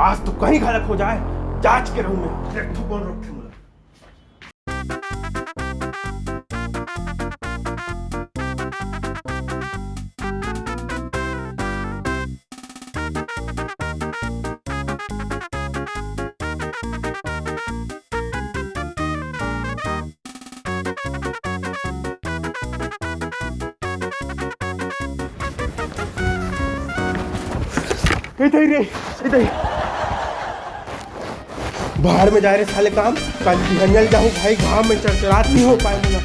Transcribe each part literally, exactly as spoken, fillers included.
आज तो कहीं गलत हो जाए, जांच के रहूं मैं, देखो कौन रोकथे मोला। इधर ही रे, इधर ही। बाहर में जाए रे साले काम, कल बिहनिया ले जाहूं भाई, घाम में चरचरात नहीं हो पाए मोला।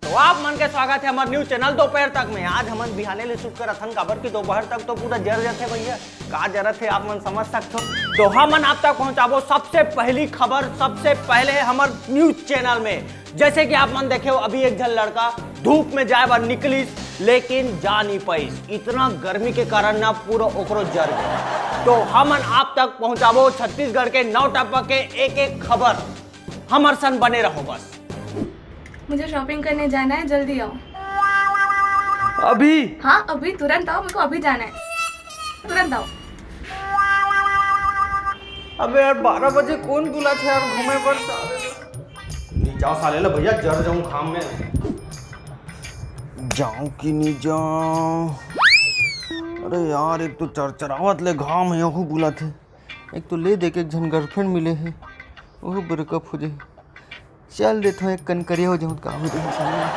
तो आप मन के स्वागत है हमारे न्यूज चैनल दोपहर तक में। आज हमन बिहाने ले शूट करत हन, काबर कि दोपहर तक तो पूरा जर जाथे भैया। का जरत है आप मन समझ सकते हो। तो हमन आप तक पहुंचाबो सबसे पहली खबर, सबसे पहले हमर न्यूज चैनल में। जैसे कि आप मन देखे हो, अभी एक झन लड़का धूप में जाए बर निकलिस, लेकिन जा नहीं पाइस। इतना गर्मी के कारण ना पूरा ओकरो जर गया। तो हमन आप तक पहुंचाबो छत्तीसगढ़ के नौ टप्पा के एक एक खबर। हमर संग बने रहो बस। मुझे शॉपिंग करने जाना है, जल्दी आओ। अभी? हाँ, अभी तुरंत आओ, मेरे को अभी जाना है, तुरंत आओ। अबे यार, बारह बजे कौन बुलाथे यार घूमे बर? साले नहीं जाओ साले ले भैया, जर जाऊं घाम में। जाऊं कि नहीं जाऊं? अरे यार, एक तो चरचरावत ले घाम है, यहू बुलाथे। एक तो ले दे के एक झन गर्लफ्रेंड मिले है, वहू ब्रेकअप हो जाए। चल देथो एक कनकरिया हो जाऊं, का हो जाए साले। यार,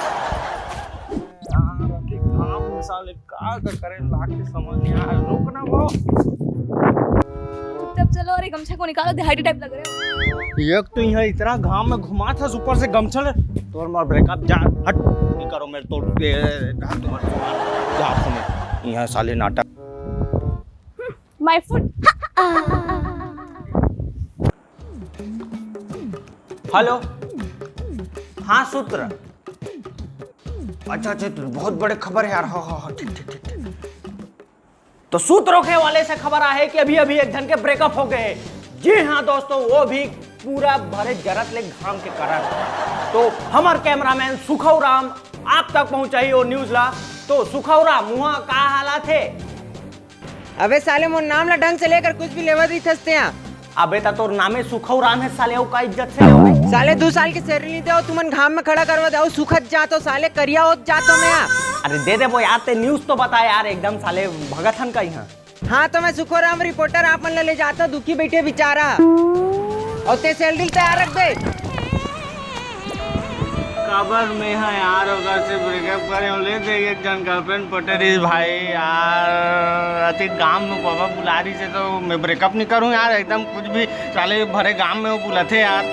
अभी घाम में साले का का करे लाग के समझ नहीं आ रहा। रुक ना वो। तब चलो, अरे गमछा को निकालो, डिहाइड्रेट टाइप लग रहे हो। एक तो यहाँ इतना घाम में घुमात हस, ऊपर से गमछा ले। तोर मार ब्रेकअप, जा हट, नहीं करो मेरे तो, ए, ए, ए, तुम्हारे, तुम्हारे, जा तुम्हें यहाँ साले नाटक। My foot। हेलो, हाँ सूत्र। अच्छा अच्छा, तो बहुत बड़े खबर है यार। हाँ हाँ हाँ, ठीक ठीक ठीक ठीक। तो सूत्रों के हवाले से खबर आहे कि अभी अभी एक झन के ब्रेकअप हो गए। जी हाँ दोस्तों, वो भी पूरा भरे जरत ले घाम के कारण। तो हमार कैमरामैन सुखऊ राम आप तक पहुंचाई वो न्यूज ला। तो सुखऊ राम, मुहा का हालात है? अबे साले, मोर नाम ला ढंग से लेकर कुछ भी लेवत रहिथस तेहा। अबे त तोर नामे सुखऊ राम है साले, अउ का इज्जत से लेवबे? साले दू साल के सैलरी नइ देव, तुमन घाम में खड़ा करवा देव, सुखत जातो साले, करिया होत जातो मैं। अरे दे देबो यार, ते न्यूज तो बता यार, एकदम साले भगत हन का इहाँ। हाँ तो मैं सुखऊ राम रिपोर्टर आप मन ला ले जातो दुखी बैठे बेचारा, अउ ते सैलरी तैयार रख दे। काबर में हा यार, ओकर से ब्रेकअप करे हों, ले दे एक झन गर्लफ्रेंड पटे रहिस भाई यार। अति गांव में बाबा बुला रहिस हे तो मैं ब्रेकअप नहीं करूं यार, एकदम कुछ भी। साले भरे गांव में वो बुलाथे यार।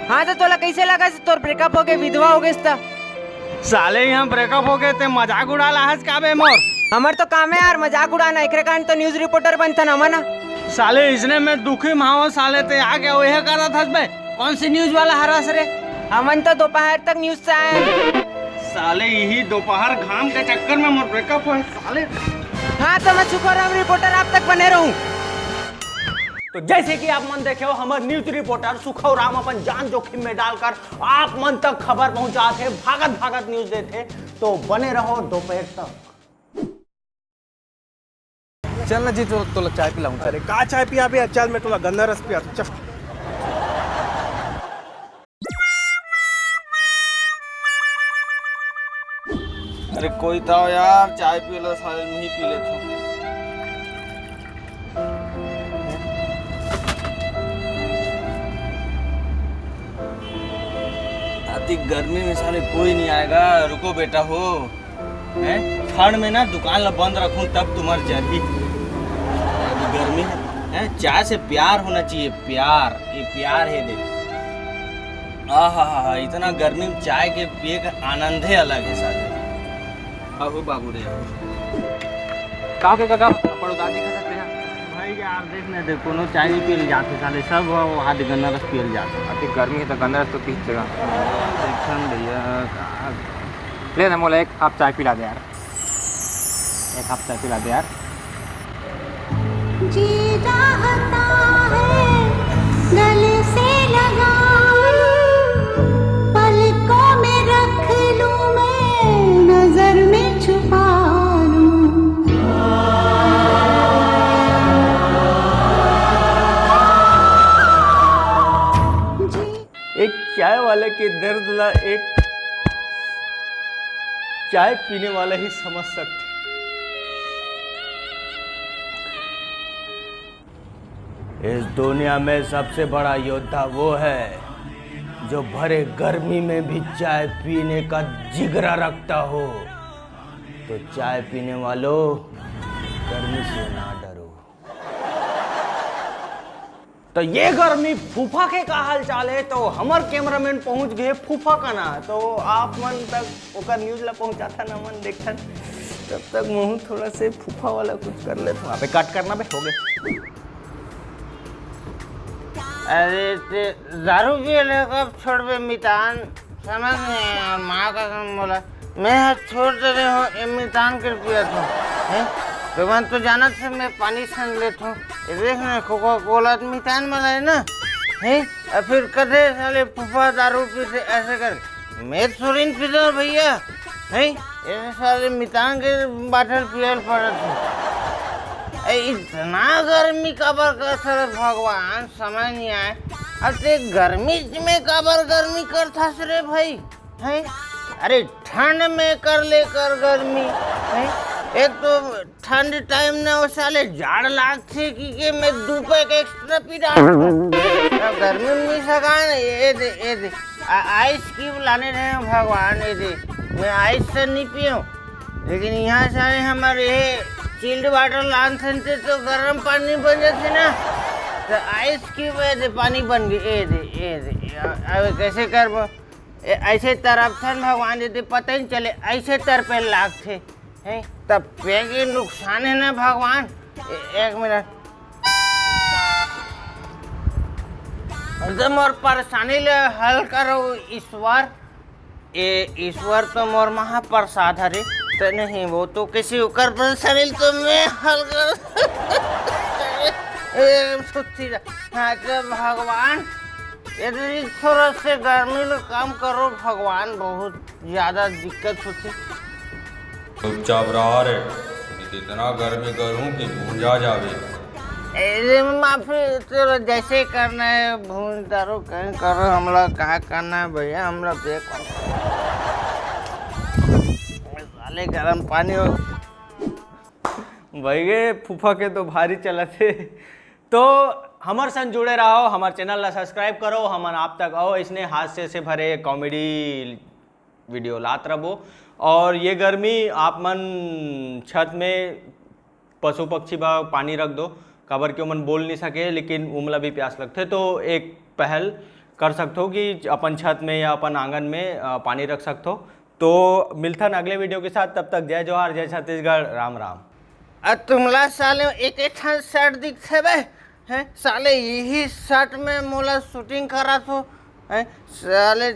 हाँ तो तोला कैसे लगा से तोर ब्रेकअप हो गए, विधवा हो गए त? साले यहाँ ब्रेकअप हो गए ते मजाक उड़ा लाहस का बे मोर? हमर तो काम है यार मजाक उड़ाना, एकरे कारण तो न्यूज रिपोर्टर बनथन हमन। साले इसने में दुखी माहो साले ते आ गया, वह करत हस बे। कौन सी न्यूज वाला हरस रे? हमन तो दोपहर तक न्यूज से आए। साले यही दोपहर घाम के चक्कर में मोर ब्रेकअप होय साले। हाँ तो मैं सुखऊ राम रिपोर्टर आप तक बने रहूं। तो जैसे कि आप मन देखे हो, हमर न्यूज रिपोर्टर सुखऊ राम अपन जान जोखिम में डालकर आप मन तक खबर पहुंचाथे, भागत भागत न्यूज देथे। तो बने रहो दोपहर तक। चल ना जी, तो तोला चाय पिलाऊं, चल। अरे का चाय पियाबे यार, चल मैं तोला गन्ना रस पिया, चल। अरे कोई ताव यार, चाय पिए ला साले, मैं ही पी लेता हूँ। अति गर्मी में साले कोई नहीं आएगा, रुको बेटा हो। हैं? ठंड में ना दुकान ला बंद रखूं तब तुम्हार जरही। अभी गर्मी है, हैं? चाय से प्यार होना चाहिए, प्यार। ये प्यार है देख। आहा हा हा, इतना गर्मी में चाय के पिए का आनंद ही अलग है साले। अहो बाबू रे। का के काका, पड़ोदार जी खा सकते हैं? भाई यार देख ना, देख कोनो चाय नहीं पियल जाते साले, सब वो हाथ गन्ना रस पियल जाते। अति गर्मी है तो गन्ना रस तो पीस जगह। देखन भैया, का ले ना मोला एक कप चाय पिला दे यार, एक कप चाय पिला दे यार। जी चाहता है गले से लगा लूं, पलकों में चाय वाले के दर्द ला एक चाय पीने वाला ही समझ सकथे। इस दुनिया में सबसे बड़ा योद्धा वो है जो भरे गर्मी में भी चाय पीने का जिगरा रखता हो। तो चाय पीने वालों, गर्मी से ना डरो। तो ये गर्मी फूफा के का हाल चाल है? तो हमर कैमरामैन पहुंच गए फूफा का ना, तो आप मन तक ओकर न्यूज ला पहुंचाथन, हमन देखथन। तब तक महू थोड़ा से फूफा वाला कुछ कर लेथन। अबे कट करना बे, हो गए। अरे ते दारू पिए ले कब छोड़बे मितान? समझ नहीं आया, माँ कसम बोला, मैं ह छोड़ दे रहे हो, ए मितान कर पिया था, हैं? भगवान तो जानत से मैं पानी सन लेत हूँ। ये देख ना, कोका कोला तो मितान वाला है ना, हैं? और फिर कदे साले फूफा दारू पीते ऐसे कर, मैं थोड़ी न पीता हूँ भैया, हैं? ये साले मितान के बाटल पियल पड़त है। ए, इतना गर्मी काबर कर सरत भगवान, समझ नहीं आए। अब ते गर्मी में काबर गर्मी करथस रे भाई, हैं? अरे ठंड में कर ले कर गर्मी, हैं? एक तो ठंड टाइम ना वो साले जाड़ लागथे कि के मैं दू पैक एक्स्ट्रा पी डालथों। अब गर्मी में नहीं सका ना, ये दे, ये दे। आ, आइस क्यूब लाने रहे हैं भगवान, ये दे। मैं आइस से नहीं पीऊँ, लेकिन यहाँ साले हमारे ये चिल्ड वाटर लान थे तो गर्म पानी बन जाते ना, तो आइस क्यूब ये दे पानी बन गए, ये दे, ये दे। अब कैसे करबो? ए, ऐसे तरफ थन भगवान, यदि पता ही चले, ऐसे तरफे लागथे, हैं? तब पे के नुकसान है ना भगवान। ए, एक मिनट, एकदम मोर परेशानी ले हल करो ईश्वर। ए ईश्वर तो मोर महाप्रसाद हरे, तो नहीं वो तो किसी ओकर परेशानी ले तो मैं हल कर। ए, सुत्ती जा। हाँ, तो भगवान, ये तो जी थोड़ा से गर्मी में काम करो भगवान, बहुत ज्यादा दिक्कत होती। चुपचाप रहा रे, नहीं तो इतना गर्मी करूँ कि भूंजा जावे। अरे माफी, तेरा जैसे करना है भूंज डारो, कहीं करो, हमला कहा करना है भैया, हमला बेकार। साले गर्म पानी हो। भैया फूफा के तो भारी चलत हे। तो हमर संग जुड़े रहो, हमर चैनल ला सब्सक्राइब करो, हमन आप तक आओ इसने हास्य से भरे कॉमेडी वीडियो लात रहो। और ये गर्मी आप मन छत में पशु पक्षी बा पानी रख दो, काबर कि ओमन बोल नहीं सके, लेकिन ओमला भी प्यास लगथे। तो एक पहल कर सकथो कि अपन छत में या अपन आंगन में, अ, पानी रख सकथो। तो मिलथन अगले वीडियो के साथ, तब तक जय जोहार, जय छत्तीसगढ़, राम राम। आ तुमला साले एक एक ठन शर्ट दिखथे बे, हैं? साले यही शर्ट में मोला शूटिंग करा थो, हैं? साले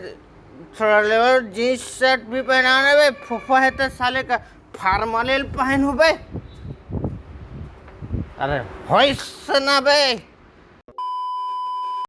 थोड़ा लेवल जींस शर्ट भी पहनाना बे, फूफा है तो साले का फॉर्मल पहन हो बे। अरे होइस ना बे।